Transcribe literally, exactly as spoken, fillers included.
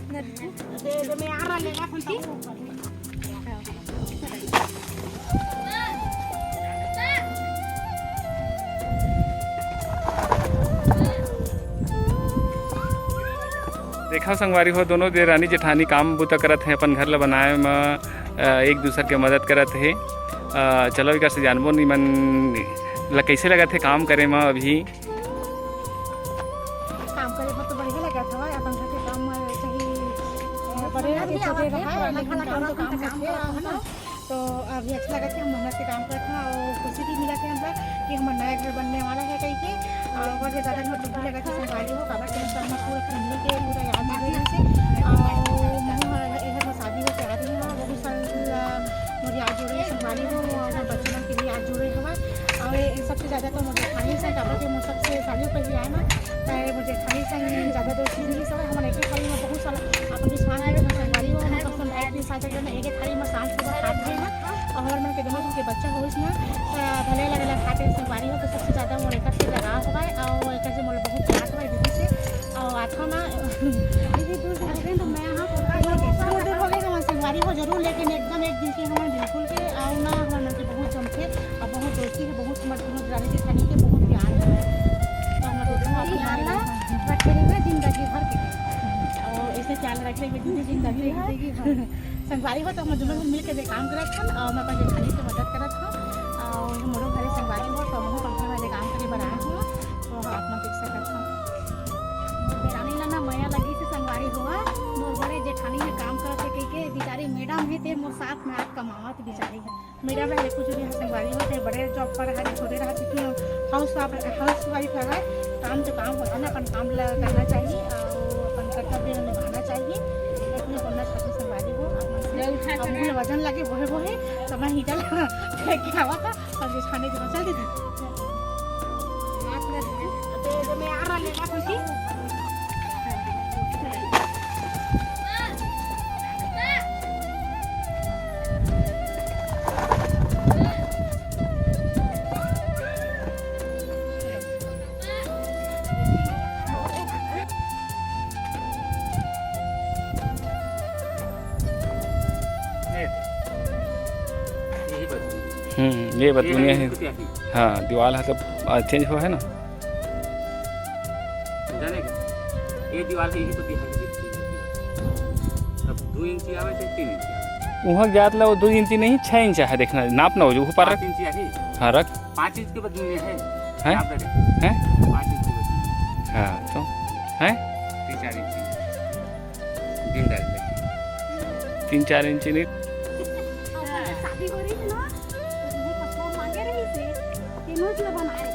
देखा संगवारी हो, दोनों देरानी जेठानी काम बूता करत हे, अपन घर ला बनाए म, अ, एक दूसर के मदद करत हे। अ, चलो एकर से जानबो निमन ला कैसे लगत हे काम करे म अभी। काम करे म तो बढ़िया लगत हवय, अपन घर के काम म चाहे, अ, बड़े रहे, छोटे रहे, लेकिन काम तो काम होथे, है ना? तो अभी अच्छा लगत हे, हम मेहनत से काम करत हन और खुशी भी मिलत हे हमला कि हमर नया घर बनने वाला है कह के। और बहुत ज्यादा मोर दुखी लगत हे संगवारी हो, काबर के सब हमर पूरा फैमिली के पूरा याद जुड़े रहिस हे। और महू ह एहर में शादी होके आ रही हूँ, बहुत साल, अ, मोर याद जुड़े हे संगवारी हो, और मोर बच्चे मन के भी याद जुड़े हवय। और ये सबसे ज्यादा तो मोर जेठानी से, काबर के मोर सबसे शादी पहले आए ना, तो मोर जेठानी से ज्यादा दोस्ती रहिस हवय। हमन एक ही थाली में बहुत सारा अपन भी सांझ में संगवारी हो, हमन सब एक दिन साथ एक थाली में सांझ सुबह खात रहे ना, और हमर मन के दोनों झन के बच्चा होइस ना, त भले लगेला खाते संगवारी हो, तो सबसे ज्यादा मोर एकर से लगाव हवय, और एकर से मोला बहुत प्यार हवय दीदी से, और आथो ना। दीदी दूर से हटबे तो मैं यहाँ पर बहुत दूर हो गए हमर संगवारी हो जरूर, लेकिन एकदम एक दिन के हमन बिल्कुल के, और ना हमर मन के बहुत जमथे, और बहुत दोस्ती है, बहुत हमर दोनों देरानी जेठानी के बहुत प्यार है। तो हमर दोनों अपने प्यार ला रखे रहिबे जिंदगी भर के। और ऐसे ख्याल रखे रहिबे दीदी जिंदगी भर। संगवारी हो तो हम दोनों मिल के काम करत हन और मैं अपन जेठानी के मदद करत हूँ। और मोरो घरे संगवारी हो तो हमहू अपन घर में काम करे बर आए हूँ, तो आप मन देख सकत हन। देरानी ला ना मया लगी से संगवारी हो, मोर बड़े जेठानी में काम करत हे कहिके, बेचारी मैडम है ते मोर साथ में आज कमावत बेचारी है। मैडम रहे कुछ भी संगवारी हो, चाहे बड़े जॉब पर रहे, छोटे रहे, क्यों हाउस वाइफ, हाउस वाइफ रहे, काम तो काम होता है ना, अपन काम ला करना चाहिए और अपन कर्तव्य निभाना चाहिए। इतने बोलना चाहती संगवारी हो, आप मन से। अब मुझे वजन लगे बोहे बोहे, तो मैं हीटर लेके आवा था, और ये खाने दीदी, चल दीदी। यही बात। हम्म, ये बात ये दुनिया है, है। इसको क्या की? हाँ, दीवाल है तो, आ, चेंज हुआ है ना। जाने का? ये दीवाल है, यही तो दीवाल है। अब दो इंची आवे चाहे तीन इंची आवे। वहाँ जात ला वो दो इंची नहीं, छः इंच है, देखना, नाप ना हो जो ऊपर रख। पाँच इंची है। हाँ, रख। पाँच इंच के बदले में है। हैं? आप रख। हैं? पाँच इंच के बदले में। हाँ, तो हैं? तीन चार इंची। दिन डाल दे। तीन चार इंची नहीं। शादी हो रही थी ना, तो तुम्हें पसंद मांगे रही थे, तीनों जो बनाए।